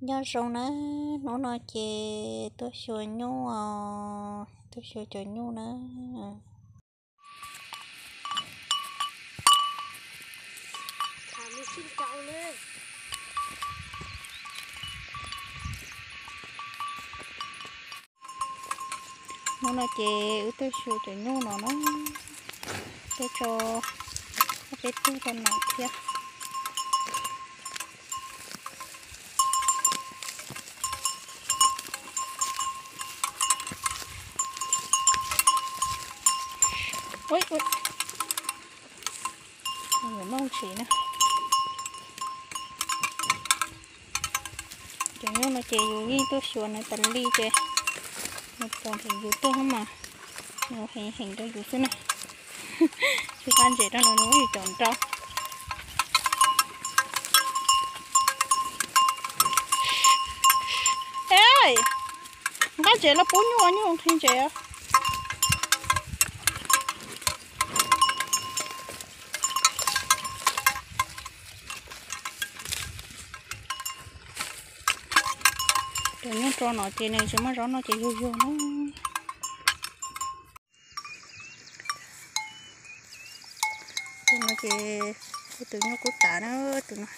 Nyob zoo na, hnub no ces tuaj xyuas nyuj os, tuaj xyuas cov nyuj na. Hnub no ces wb tuaj xyuas cov nyuj no na, tuaj tso ob peb tug rau noj thiab. Noj ntshis na. Cov nyuj no ces yus yeej tuaj xyuas nws tas li ces nws pom nrhiav yus tuaj mas nws heev heev rau yus xwb na. Tsis qab ntses rau nws, nws muab yus caum nrau. Nqab ntses los pub nyuj, nyuj nqhis ntses. Cov nyuj rau no ces nws tsis muaj zaub noj ces yug yug na. Tus no ces tus nyuj kub tas na, tus no.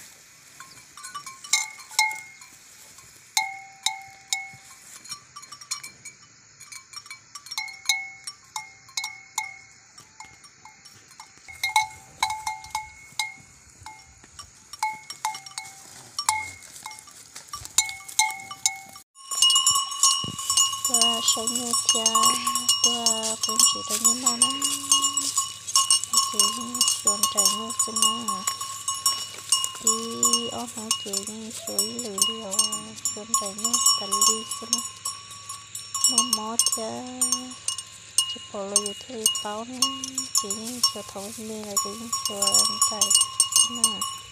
Tuaj saib nyuj thiab tuaj pub ntsis rau nyuj noj na. Ces yeej xyuas nraim nyuj xwb na. Ib ob hnub ces yeej xyuas ib lwm li os, xyuas nraim nyuj tas li xwb na. Noj mov thiab tsis pom los yus thiaj li paub na. Ces yeej xyuas thaum me los ces yeej xyuas nraim xwb na.